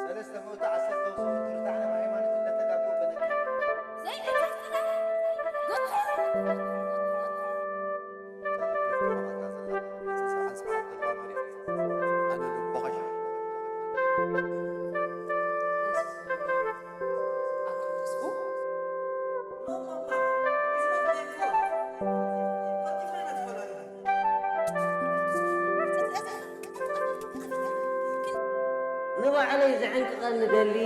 ሰለስተ መቶ ዓሰርተ ወሰኑ ትርታዕና ሃይማኖት ለተጋቡ በነካ ንባዕለይ ዘዕንቅቐኒ ደሊ።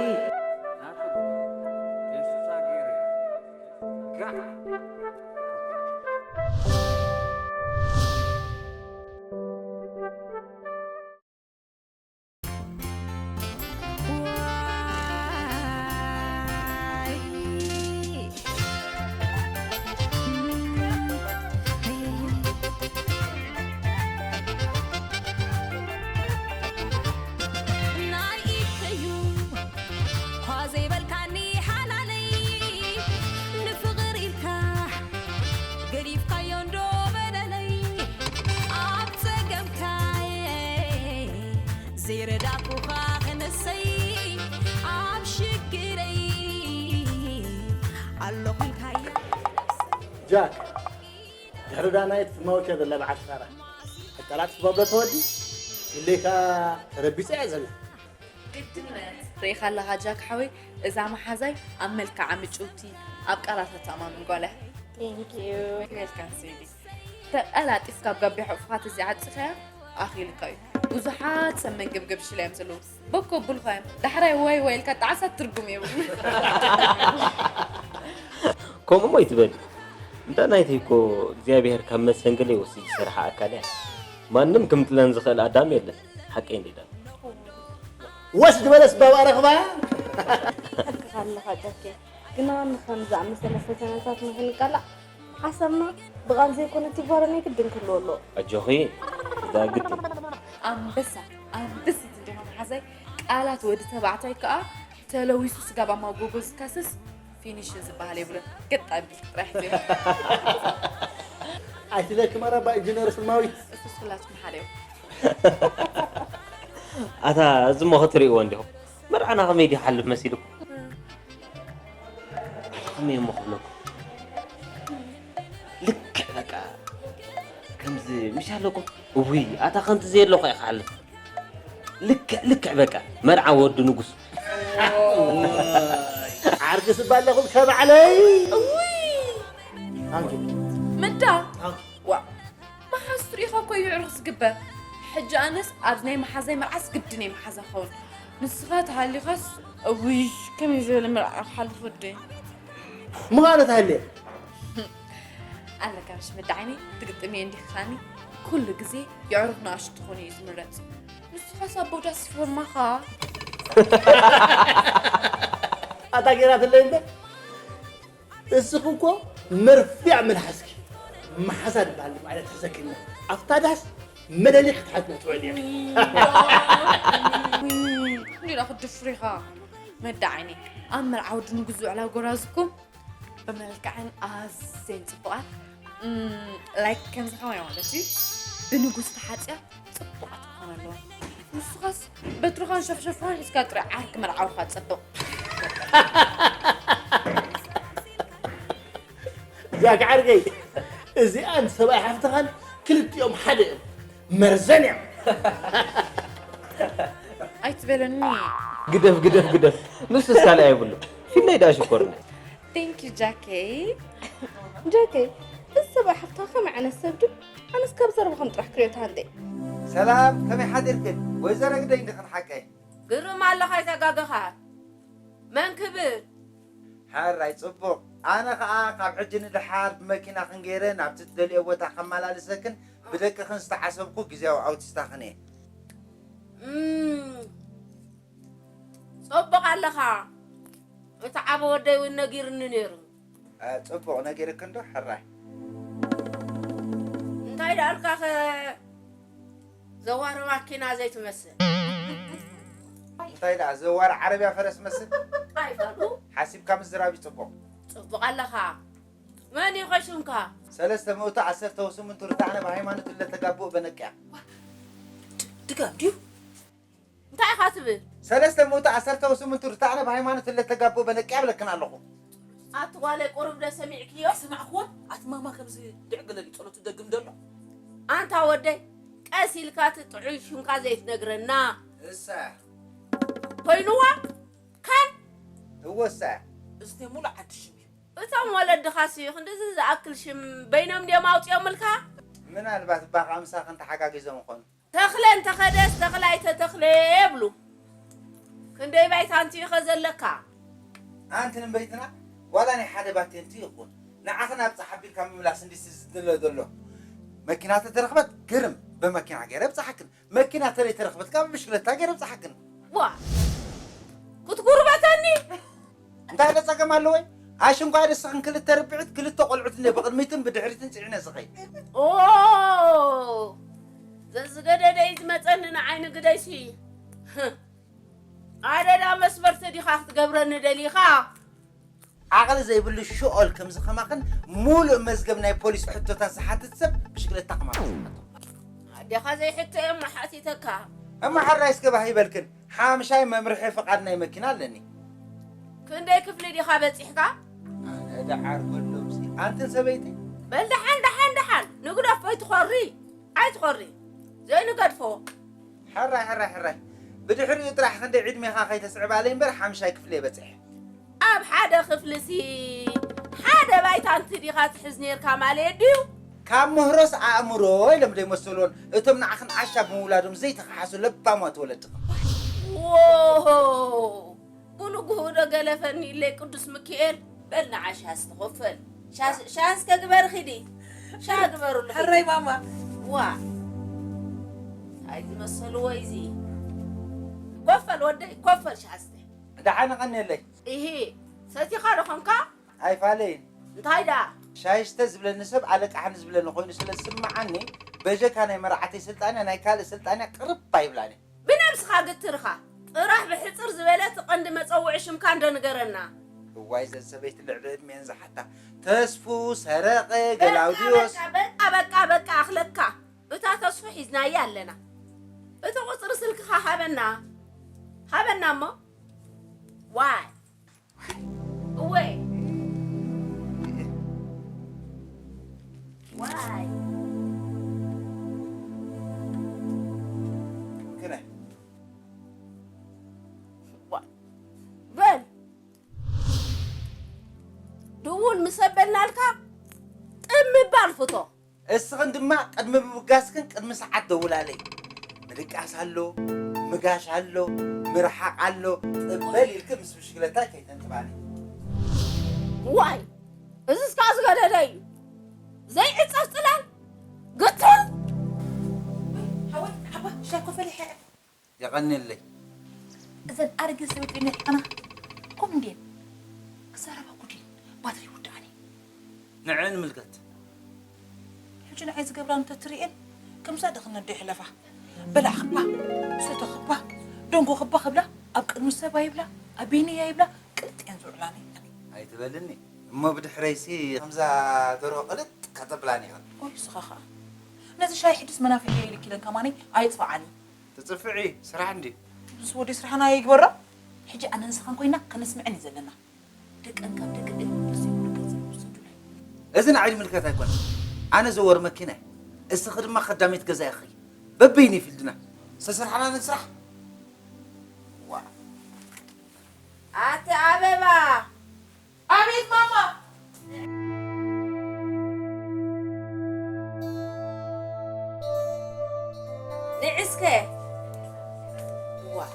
ናይ ኢደዩ ኳ ዘይበልካኒ ሓላለይ ንፍቕር ኢልካ ገዲፍካዮ እንዶ በደለይ ኣብ ጸገምካየ ዘይረዳኩኻ ክነሰይ ኣብ ሽግረይ ኣለኹ ኢልካያ ጃክ ድሕሪ ዳናይት ትማውቸ ዘላ በዓል ሳራ ኣቀላጥፍ ባብሎ ተወዲ ኢለይካ ተረቢፀ እያ ዘላ ግድነት ርኢኻ ኣለኻ ጃክ ሓወይ እዛ መሓዛይ ኣብ መልክዓ ምጭውቲ ኣብ ቃላታ ተኣማምን ጓል እያ Thank you. ክበልካ ስኢዲ ተቐላጢፍካ ኣብ ጋቢያ ሕቑፍካ ተዘይዓፂኻያ ኣኺልካ እዩ ብዙሓት ሰብ መንገብገብ ሽላ እዮም ዘለዉ በኮ ብልኳ እዮም ዳሕራይ ዋይ ዋይ ኢልካ ጣዕሳ ትርጉም የብሉ ከምኡ ሞ ይትበል እንተ ናይተይ እኮ እግዚኣብሔር ካብ መሰንገለ ይወስድ ዝሰርሓ ኣካል እያ ማንም ክምጥለን ዝኽእል ኣዳም የለን ሓቀይ እንዴዳ ወስ ዝበለስ ባባ ረኽባ ኣለኻ ጃኬ ግና ንኸም ዝኣመሰለ ፈተነታት ንኽንቃላዕ ሓሳብና ብቓል ዘይኮነ ትግባረ ናይ ግድን ክህልዎ ኣለዎ ኣጆኺ እዛ ግድን ኣንበሳ ኣንበሲት እንዲኻ መሓዛይ ቃላት ወዲ ተባዕታይ ከዓ ተለዊሱ ስጋብ ኣማጎጎ ዝካሰስ ፊኒሽ ዝበሃል የብሉን ገጥ ኣቢልክ ጥራሕ ዜ ኣይትለኪ መረባ ኢንጂነር ስልማዊት እሱስ ኩላትኩም ሓደ እዩ ኣታ እዚ ሞ ክትርእይዎ እንዲኹም መርዓና ከመይ ድዩ ሓልፍ መሲልኩም ኣታ ከመይ እሞ ክብለኩም ልክዕ በቃ ከምዚ ምሽ ኣለኩም እውይ ኣታ ከምቲ ዘየለኹ እየ ክሓልፍ ልክዕ ልክዕ በቃ መርዓ ወዲ ንጉስ ዓርኪ ስባ ኣለኹም ከበዕለይ ምዳ ዋ መሓዝ ትሪኢኻ እኮ እዩ ዕሩኽ ዝግበር ሕጂ ኣነስ ኣብዚ ናይ መሓዛይ መርዓስ ግድን እየ መሓዛ ክኸውን ንስኻ ተሃሊኻስ እውይ ከመይ ዝበለ መርዓ ክሓልፍ ወደይ ምዃኑ ተሃልየ ኣለካ ምሽ ምዳዓይኒ ትግጥም እየ እንዲኽኻኒ ኩሉ ግዜ የዕሩኽ ንኣሽቱ ትኾኑ እዩ ዝምረፅ ንስኻስ ኣቦ ዳስ ፎርማኻ ኣታ ጌራትለይ እምበር እስኺ እኮ መርፊዕ መልሓስኪ መሓዛ ዝበሃል ማለት ሕዘኪ እሞ ኣብታ ዳስ መለሊኽ ክትሓዝና ትውዕል እያ እንዲና ክትድፍሩ ኢኻ መዳ ዓይኒ ኣብ መርዓ ወዲ ንጉስ ዝውዕላ ጎራዝኩም ብመልክዐን ኣዝየን ፅቡቓት ላይክ ከምዚ ከማይ ማለት እዩ ብንጉስ ተሓፅያ ፅቡቓት ክኾን ኣለዋ ንስኻስ በትርኻን ሸፍሸፍኻን ሒዝካ ጥራይ ዓርኪ መርዓውኻ ፅቡቕ ዛክ ዓርገይ እዚኣን ሰብኣይ ሓፍትኻን ክልቲኦም ሓደ እዮም መርዘን እዮም ኣይትበለኒ ግደፍ ግደፍ ግደፍ ንሱስ ካልእ ኣይብሉ ፊለይ ዳ ሽኮርኒ Thank you ጃከይ ጃከይ እዚ ሰብኣይ ሓፍትኻ ከመይ ዓይነት ሰብ ድዩ ኣነስ ካብ ዘረባኹም ጥራሕ ክሪኦ ተሃንጠ ሰላም ከመይ ሓዲርክን ወይዘሮ ግደይ እንዲኽን ሓቀይ ግርም ኣለኻ ኣይተጋገኻ መን ክብል ሕራይ ጽቡቕ ኣነ ኸኣ ካብ ሕጂ ንደሓር ብመኪናኽን ገይረ ናብቲ ትደልዮ ቦታ ከመላልሰክን ብደቅኽን ዝተዓሰብኩ ግዜያዊ ኣውቲስታኽን እየ እም፣ ጽቡቕ ኣለኻ እቲ ዓቢ ወደይ እውን ነጊርኒ ነይሩ ጽቡቕ ነጊርክን ዶ ሕራይ እንታይ ዳልካኸ ዘዋር ማኪና ዘይትመስል እንታይ ደኣ ዘዋር ዓረብያ ፈረስ መስል? ኣይፋሉ። ሓሲብካ ምዝራብ እዩ ጽቡቕ። ጽቡቕ ኣለኻ። መን እዩ ሽምካ? ሰለስተ መእቱ ዓሰርተ ወስምንቱ ርታዕነ ብሃይማኖት ለተጋብኡ በነቅያ። ድጋም ድዩ? እንታይ ኢኻ ትብል? ሰለስተ መእቱ ዓሰርተ ወስምንቱ ርታዕነ ብሃይማኖት ለተጋብኡ በነቅያ ብለክን ኣለኹ። ኣቲ ጓለይ ቁሩብ ዶ ሰሚዕክዮ? ስማዕኩዋ ኣቲ ማማ ከምዚ ድዕግለል ጸሎቱ ደግም ደሎ። ኣንታ ወደይ ቀስ ኢልካ እቲ ጥዑይ ሽምካ ዘይትነግረና። እሳ ኮይኑዋ ካን እወሳ እዚ ናይ ሙሉእ ዓዲ ሽም እዩ። እቶም ወለድኻሲ ክንድዚ ዝኣክል ሽም በይኖም ድዮም ኣውፂኦምልካ? ምናልባት እባ ከኣ ምሳኽን ተሓጋጊዞም ይኾኑ። ተኽለ እንተኸደስ ተኽለ ኣይተተኽለ የብሉ። ክንደይ ባይታ እንቲዩኸ ዘለካ? ኣንቲ ንበይትና ዋላ ናይ ሓደ ባቴንቲ ይኹን ንዓኽን ኣብፅሕ ኣቢልካ ምምላስ እንዲስ ዝድለ ዘሎ። መኪና ተተረኽበት ግርም ብመኪና ገይረ ብፅሓክን፣ መኪና ተለይ ተረኽበት ካብ ብሽክለታ ገይረ ብፅሓክን። ዋ ክትጉርበተኒ? እንታይ ኢለ ጸገም ኣለወይ? ኣሽንኳ ደስኽን ክልተ ርብዒት ክልተ ቆልዑት እንደ ብቕድሚትን ብድሕሪትን ጽዒነ ዝኸይ። ኦ ዘዝገደደይ ዝመጸኒ ንዓይ ንግደይሲ ኣደዳ መስበርቲ ዲኻ ክትገብረኒ ደሊኻ? ዓቕሊ ዘይብሉ ሽኦል ከም ዝኸማኽን ሙሉእ መዝገብ ናይ ፖሊስ ሕቶታት ዝሓትት ሰብ ብሽክለታ ከማኽን። ኣዴኻ ዘይሕቶ እዮም ሓቲተካ። እሞ ሕራይ እስከ ባህ ይበልክን። ሓምሻይ መምርሒ ፍቓድ ናይ መኪና ኣለኒ። ክንደይ ክፍሊ ዲኻ በጺሕካ? ኣነ ደዓር ከሎምሲ ኣንትን ሰበይቲ በል ደሓን ደሓን ደሓን ንግደፎ ኣይትኾሪ ኣይትኾሪ ዘይንገድፎ። ሕራይ ሕራይ ሕራይ ብድሕሪኡ ጥራሕ ክንደይ ዕድሜኻ ከይተስዕባለይ እምበር ሓምሻይ ክፍሊ እየ በጺሐ። ኣብ ሓደ ክፍልሲ ሓደ ባይታ ኣንቲ ዲኻ ትሕዝ ነርካ ማለት ድዩ? ካብ ምህሮስ ኣእምሮ ኢሎም ዘይመሰልዎን እቶም ንዓኽን ዓሻ ብምውላዶም ዘይተኸሓሱ ለባማት ወለድኽን። ዎሆ ጉልጉሁ ዶ ገለፈኒ ኢለይ ቅዱስ ሚካኤል። በል ንዓ ሻስ ትኸፈል። ሻስ- ሻስ ከግበር ኺዲ ሻ ግበሩሉ ኺዲ። ሕራይ ማማ ዋ እንታይ ዝመሰልዎ እዚ። ኮፈል ወደይ ኮፈል ሻስተ። ደሓን ቐንየለይ። ኢሂ ሰቲኻ ዶ ኾንካ? ኣይፋለይን። እንታይ ደኣ? ሻይሽተ ዝብለኒ ሰብ ኣለቃሕኒ ዝብለኒ ኮይኑ ስለ ዝስምዓኒ በጀካ ናይ መርዓተይ ስልጣንያ ናይ ካልእ ስልጣንያ ቅርብ ኣይብላን እየ። ብነብስኻ ግትርኻ ጥራሕ ብሕፅር ዝበለ እቲ ቀንዲ መፀውዒ ሽምካ እንዶ ንገረና። እዋይ ዘን ሰበይቲ ልዕሊ ዕድሜን ዝሓታ ተስፉ ሰረቐ ገላውዲዮስ በቃ በቃ በቃ ኣኽለካ እታ ተስፉ ሒዝናያ ኣለና። እቲ ቁፅሪ ስልክኻ ሃበና ሃበና እሞ ዋይ እወ ዋይ ክነ በል ድውል ምስ ኣበልናልካ ጥም ምባል ፍቶ። እስኽን ድማ ቅድሚ ምብጋስክን ቅድሚ ሰዓት ደውላለይ። ምድቃስ ኣሎ፣ ምጋሽ ኣሎ፣ ምርሓቕ ኣሎ። ጥበል ኢልክ ምስ ብሽክለታ ከይተንጥባኒ። ዋይ እዝስ ከዓ ዝገደደ እዩ ዘይዕፀፍ ፅላል ግትር። ሓወይ ሓባ ሻኮ ፈሊሐ የቐንየለይ። እዘን ኣረጊት ሰበይቲ ሪነ ሪኣና ኮም እንዴን ክዛረባ ጉዴን ባትሪ ይውድኣኒ። ንዕን ምልከት። ሕጂ ንዓይ ዝገብራ እንተትርእየን ከምዛ ድኽነት ዶ ይሕለፋ። በላዕኽባ፣ ሰተኽባ፣ ደንጎኽባ ክብላ ኣብ ቅድሚ ሰብ ኣይብላ ኣብ ቤኒ ኣይብላ ቅልጥ እየን ዝውዕላኒ። ኣይትበልኒ እሞ ብድሕረይሲ ከምዛ ደሮ ቅልጥ ከተብላኒ ኢኽን። ወይ ንስኻ ኸዓ ነዚ ሻይ ሕድስ መናፍሒ ኢልኪለን ከማኒ ኣይፅፍዓኒ። ትፅፍዒ ስራሕ እንዲ ምስ ወዲ ስራሕና ይግበሮ። ሕጂ ኣነ ንስኻን ኮይና ከነስምዐን እዩ ዘለና። ደቀን ካብ ደቂ ደይ ብዘይብሉ ገንዘብ ይውሰዱለይ። እዚ ንዓይ ዝምልከት ኣይኮነን። ኣነ ዘወር መኪና እየ። እስኺ ድማ ከዳሚት ገዛ ኢኺ። በበይኑ ይፊልድና ዝተሰርሓና ንስራሕ። ኣቲ ኣበባ ኣቤት ማማ። ንዕስከ ዋ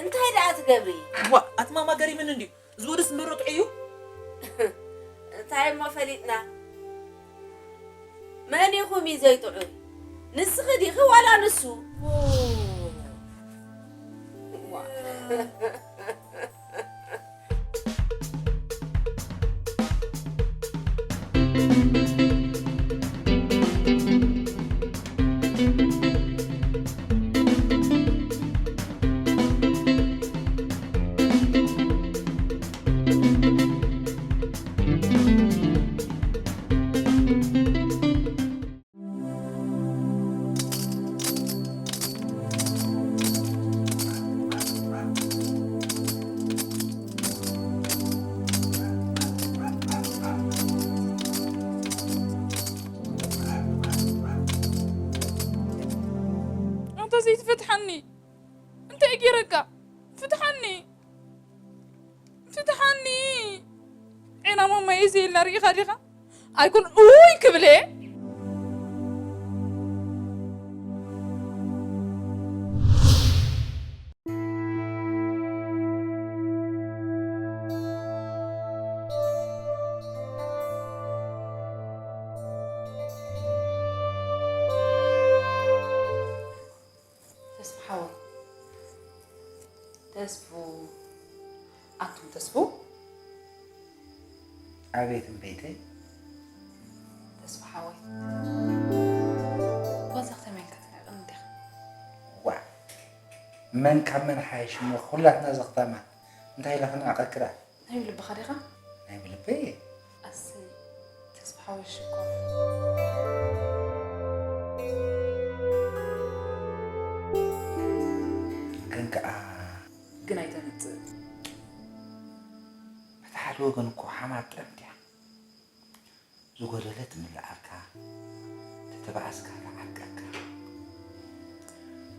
እንታይ ደኣ ትገብሪ? ዋ ኣቲ ማማ ገሪምኒ እንድዩ። እዚ ወደስ እምበሮ ጥዑይ እዩ። እንታይ እሞ ፈሊጥና? መን ኢኹም እዩ ዘይጥዑይ? ንስኺ ዲኺ ዋላ ንሱ? እንታይ ገይረካ? ፍትሓኒ! ፍትሓኒ! ዒና ማማየ ዘየላ ርኢኻ ዲኻ? ኣይኮን ኡይ ክብል እየ። ተስፋ ሓወይ፣ ተስፉ፣ ኣቱም ተስፉ። ኣቤት እምበይተይ። ተስፋ ሓወይ፣ ጓል ዘኽተመልካ ትንዕቕኒ ዲኻ? ዋ፣ መን ካብ መን ሓይሽ እሞ፣ ኩላትና ዘኽታማት። እንታይ ኢላ ክንዕቐኪ ደኣ? ናይ ብልብኻ ዲኻ? ናይ ብልበይ እየ። ኣሰይ፣ ተስፋ ሓወይ ሽኮር። ግን ከኣ ግን ኣይተምጽእ። በቲ ሓደ ወገን እኮ ሓማም ጥዕምቲ እያ። ዝጎደለ ትምልኣልካ፣ ተተባኣስካ ትዓርቀካ።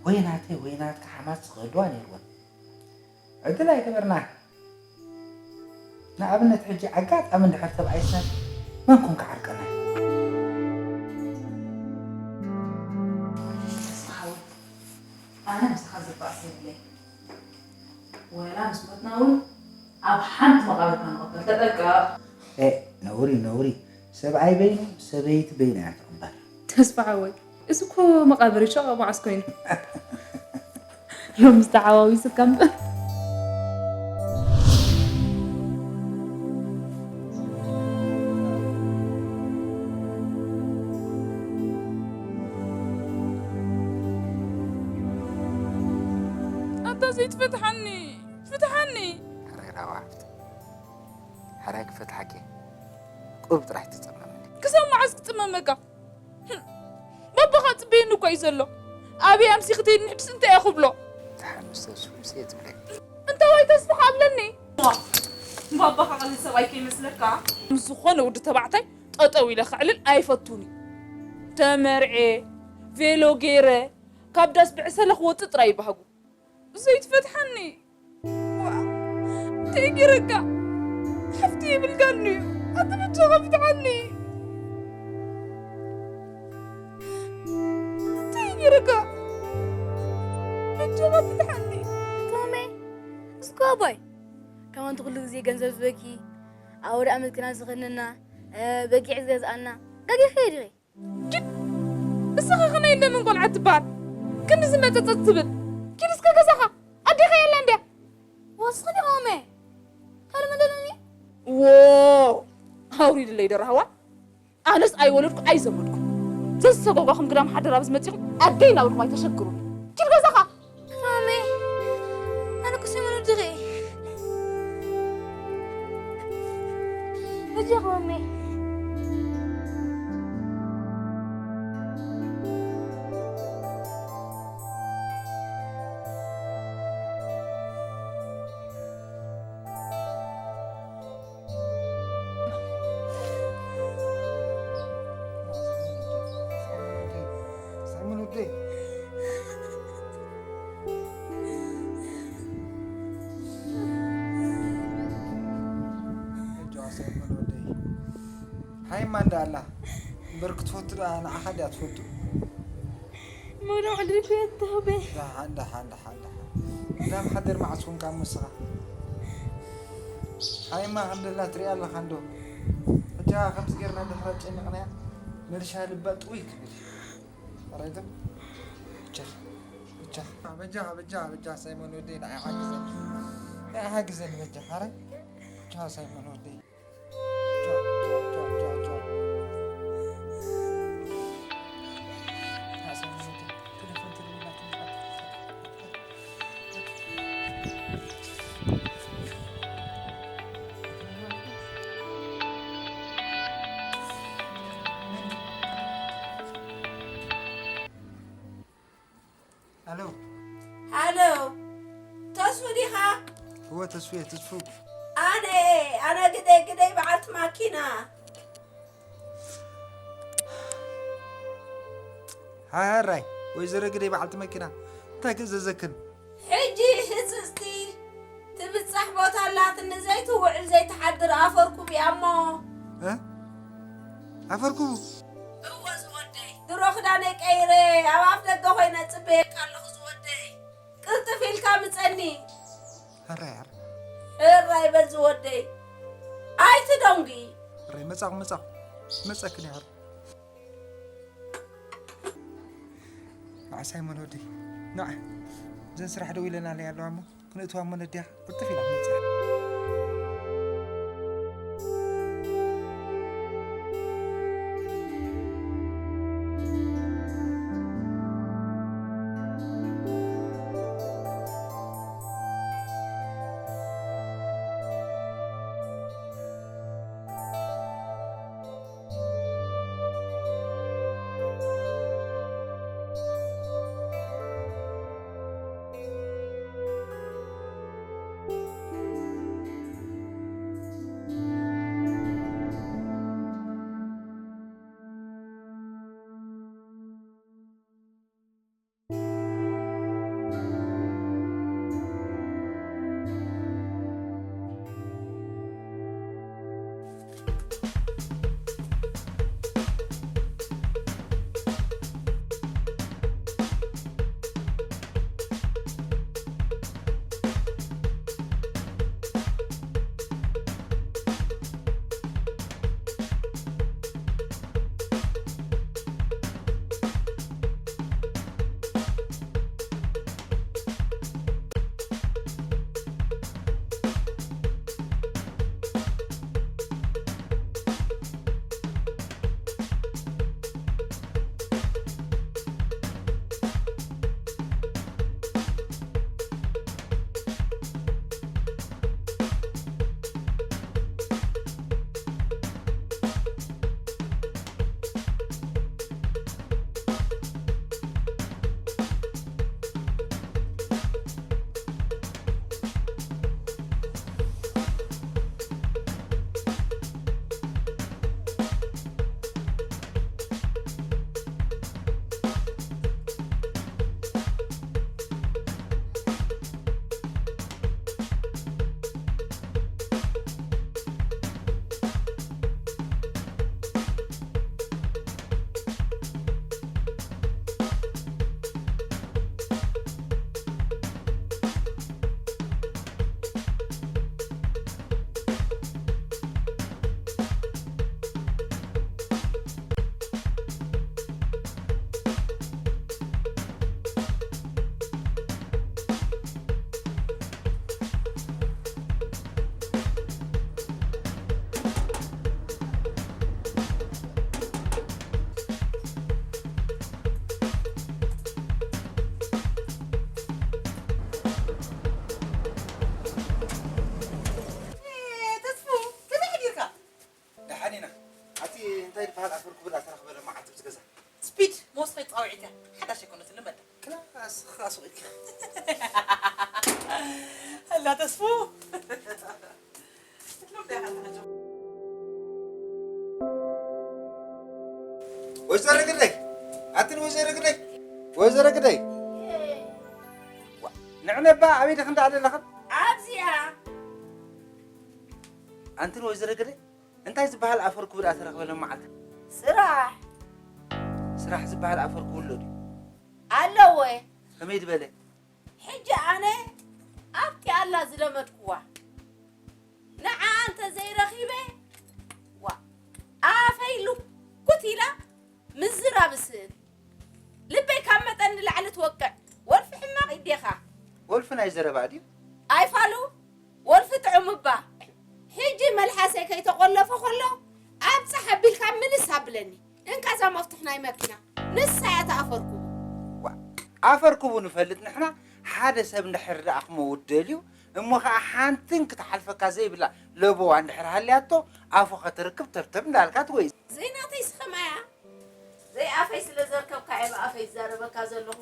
ወይ ናተይ ወይ ናትካ ሓማት ዝኽህልዋ ነይርወን። ዕድል ኣይገበርናን። ንኣብነት ሕጂ ኣጋጣሚ እንድሕር ተባኢስና መን ኮን ክዓርቀና እዩ? ተስፋ ሓወይ፣ ኣነ ምሳኻ ዝባኣስ የብለይ። ወላ ምስ ሞትና እውን ኣብ ሓንቲ መቓብርካ ንቕበር። ተጠንቀቕ። ኤ፣ ነውሪ፣ ነውሪ። ሰብኣይ በይኑ፣ ሰበይቲ በይና እያ ትቕበር። ተስፋ ሓወይ፣ እዚ እኮ መቓብር እዩ፣ ሸቐቕ መዓስ ኮይኑ? ሎምስ ተሓዋዊስካ እምበር። ኣታ ዘይትፈትሓኒ፣ ፍትሓኒ። ሕራይ ራዋ ሓፍቲ፣ ሕራይ ክፈትሓኪ ቁሩብ ጥራሕ ትጸመመኒ። ክሳብ መዓስ ክጽመመካ? ህም፣ ባባኻ ጽበየኒ እኮ እዩ ዘሎ። ኣበይ ኣምሲኺ ትሄድኒ ሕጅስ እንታይ እየ ክብሎ? ደሓን ምስ ተስፉ ምስ እየ ትብለኒ። እንታዋይ ተስፋ ኣለኒ? ዋ፣ ባባኻ ቀሊል ሰብኣይ ከይመስለካ። ምስ ዝኾነ ወዲ ተባዕታይ ጠጠው ኢለ ከዕልል ኣይፈቱን እዩ። ተመርዔ፣ ቬሎ ገይረ፣ ካብ ዳስ ብዕሰለ ክወጽእ ጥራይ ይባህጉ። ዘይትፈትሓኒ? ዋ፣ እንታይ ገይረካ? ሓፍቲ ይብልካኒ እዩ። ኣቲ በጃኻ ፍትሓኒ። እንታይ ገይረካ? በጃኻ ፍትሓኒ። ቶሜ፣ እስኮ ኣባይ፣ ከማን ኩሉ ግዜ ገንዘብ ዝበኪ፣ ኣውደ ኣመት ግና ዝኸነና፣ እ፣ በጊዕ ዝገዝኣና፣ ጋጊ ኸይድ ኢኺ። ኪድ፣ እስኺ ኸ ናይ እንደምን ቆልዓ ትበሃል? ክንዲ ዝመጸጸጽ ትብል። ኪድ እስከ ገዛኻ። ኣዴኻ የላ እንድያ። ወስኺ ዲኻ ኦሜ? ካልእ መን ደለኒ? ዎ፣ ኣውሪድለይ ደራህዋ። ኣነስ ኣይወለድኩ ኣይዘመድኩ። ዘዝሰጎጓኹም ግዳም ሓደራ ምስ መጺኹም ኣደይ እናበልኩም ኣይተሸግሩኒ። ኪድ ገዛኻ። ማሜ፣ ኣነ እኮ ሰይሞን ወድኺ። በጃኻ ማሜ። ሳይሞን ወደይ። እጆ ሳይሞን ወደይ። ሃይማ እንዳ ኣላ። እምበር ክትፈቱ ደኣ ንዓኻ ድያ ትፈቱ? መውደቕ ዕድል ክየት ተህቤ። ደሓን፣ ደሓን፣ ደሓን፣ ደሓን። እንዳ ኣምሓደር መዓስ ኮንካ እሞ ንስኻ? ሃይማ ከም ደላ ትሪኣ ኣለኻ እንዶ። ሕጂ ከምዚ ጌርና ድሕራ ጨኒቕናያ፣ መልሻ ልባ ጥውይ ክብል። ኣራይቶ? ብቻ፣ ብቻ። በጃ፣ በጃ፣ በጃ፣ ሳይሞን ወደይ፣ ንዓይ ሓግዘኒ። ንዓይ ሓግዘኒ፣ በጃ፣ ኣራይ? ብቻ፣ ሳይሞን ወደይ። ቻው፣ ቻው፣ ቻው፣ ቻው፣ ቻው። ያ፣ ሳይሞን ወደይ፣ ቴሌፎን ተደዊላትኒ። ኣሎ። ሃሎ፣ ተስፉ ዲኻ? እወ፣ ተስፉ እየ፣ ተስፉ። ኣነ፣ ኣነ ግደይ፣ ግደይ በዓልቲ ማኪና። ሃራይ፣ ወይዘሮ ግደይ በዓልቲ መኪና፣ እንታይ ክእዘዘክን? ሕጂ ህጽጽቲ ትብጻሕ ቦታ ኣላትኒ፣ ዘይትውዕል ዘይትሓድር ኣፈርኩብ እያ እሞ። እ? ኣፈርኩቡ? እወ ዝወደይ፣ ድሮ ክዳነይ ቀይረ ኣብ ኣፍ ደገ ኮይነ ጽበየካ ኣለኹ ዝወደይ። ቅልጥፍ ኢልካ ምጸኒ። ሕራይ፣ ሕራይ። ሕራይ በል ዝወደይ። ኣይትደንጉ። ሕራይ፣ መጻኹ፣ መጻኹ። መጸክን እየ፣ ሕራይ። ንዓ ሳይሞን ወደይ፣ ንዓ። እዘን ስራሕ ደው ኢለን ኣለያ ኣለዋ እሞ፣ ክንእትዋ እሞ ነዲያ ቅልጥፍ ኢላ ትመጽእ። ተስፉ፣ ከመይ ሓዲርካ? ደሓን ኢና። ኣቲ እንታይ ዝበሃል ኣፈር ክብል ኣተረኽበለ መዓልቲ ምስ ገዛ? ስፒድ መወስኸይ ጻውዒት እያ። ሓዳሽ ኣይኮነትን ልመዳ። ክላስ ኻስ ኢልካ። ኣላ ተስፉ። ወይዘሮ ግደይ፣ ኣትን ወይዘሮ ግደይ፣ ወይዘሮ ግደይ። ንዕነባ ኣበይ ደኽ እንዳለ ኣለኽን? ኣብዚኣ። ኣንትን ወይዘሮ ግደይ፣ እንታይ ዝበሃል ኣፈር ክቡድ ኣተረኽበ ሎም መዓልቲ? ስራሕ። ስራሕ ዝበሃል ኣፈር ክቡድ ኣሎ ድዩ? ኣለወ። ከመይ ዝበለ? ሕጂ ኣነ ኣብቲ ኣላ ዝለመድኩዋ ንዓ እንተ ዘይረኺበ፣ ዋ፣ ኣፈይ ልኩት ኢላ ምዝራብ ስእን። ልበይ ካብ መጠን ንላዕሊ ትወቅዕ። ወልፊ ሕማቕ ኢዴኻ። ወልፊ ናይ ዘረባ ድዩ? ኣይፋሉ፣ ወልፊ ጥዑም እባ። ሕጂ መልሓሰይ ከይተቖለፈ ከሎ፣ ኣብጽሕ ኣቢልካ ምልስ ኣብለኒ። እንካ እዛ መፍትሕ ናይ መኪና፣ ንሳ እያ እታ ኣፈር ኩቡ። ዋ፣ ኣፈር ኩቡ ንፈልጥ ንሕና፣ ሓደ ሰብ እንድሕር ደኣ ክመውት ደልዩ፣ እሞ ኸኣ ሓንትን ክትሓልፈካ ዘይብላ ለበዋ እንድሕር ሃልያቶ፣ ኣፉ ኸትርክብ ተብተብ እንዳልካ ትጎይ። ዘይናተይ ስኸማያ፣ ዘይኣፈይ ስለ ዘርከብካ እየ ብኣፈይ ዝዛረበካ ዘለኹ።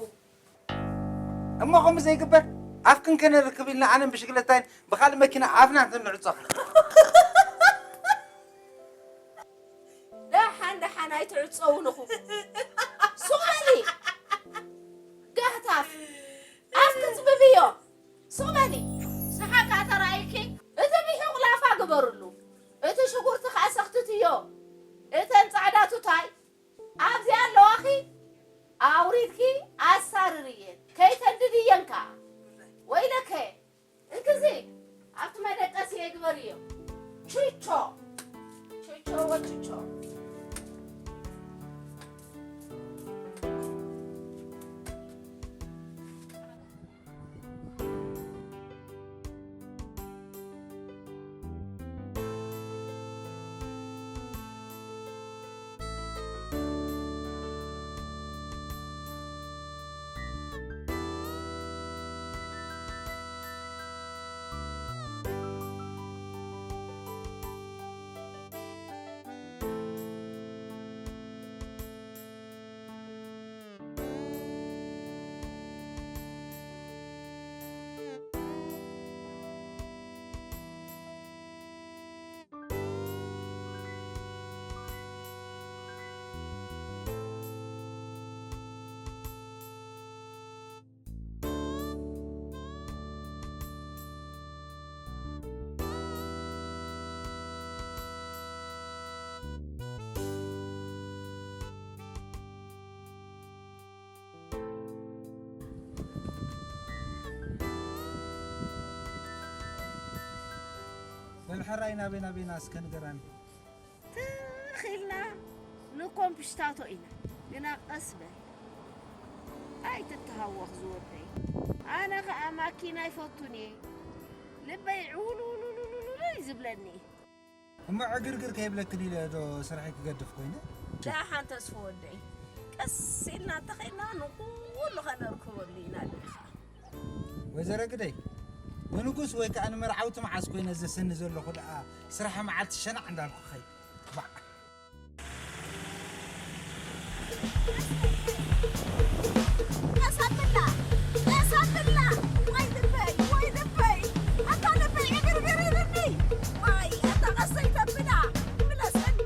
እሞ ከምኡ ዘይግበር፣ ኣፍክን ከነርክብ ኢልና ኣነን ብሽግለታይን ብኻልእ መኪና ኣፍና እንተንዕጾ። ደሓን ደሓን ኣይትዕጸውንኹ። ሱቕ በሊ። ጋህታፍ። ኣፍኪ ጽብብዮ። ሱቕ በሊ። ሰሓቃ ተራእይኪ፣ እቲ ሚሒቕ ላፋ ግበርሉ፣ እቲ ሽጉርቲ ከኣ ሰኽትትዮ። እተን ጻዕዳ ቱታይ ኣብዚኣ ኣለዋኺ፣ ኣውሪድኪ ኣሳርርየን፣ ከይተንድድየን ከኣ። ወይለከ፣ እንክዚ ኣብቲ መደቀሲ የግበርዮ። ቹቾ፣ ቹቾ ወቹቾ። በል ሕራይ ናበይ ናበይና እስከ ንገራኒ። ትኽ ኢልና ንኮምፕሽታቶ ኢና። ግና ቀስ በል። ኣይትተሃወኽ ዝወደይ። ኣነ ኸኣ ማኪና ኣይፈቱን እየ። ልበይ ዕውልውልውልውልውል እዩ ዝብለኒ። እሞ ዕግርግር ከይብለክን ኢለ ዶ ስርሐይ ክገድፍ ኮይነ? ደሓን ተስፉ ወደይ። ቀስ ኢልና እንተኸይድና ንኹሉ ኸነርክበሉ ኢና ዶ ኢኻ። ወይዘሮ ግደይ፣ ንንጉስ ወይ ከኣ ንመርዓውቲ መዓስ ኮይነ ዘሰኒ ዘለኹ ደኣ ስራሕ መዓልቲ ሸናዕ እንዳልኩ ኸይ። ባዕ። ቀስ ኣብላ፣ ቀስ ኣብላ። ወይ ልበይ፣ ወይ ልበይ። ኣታ ልበይ ዕግርግር ኢሉኒ። ዋይ፣ ኣታ ቀስ ኣይተብላ። ምለሰኒ።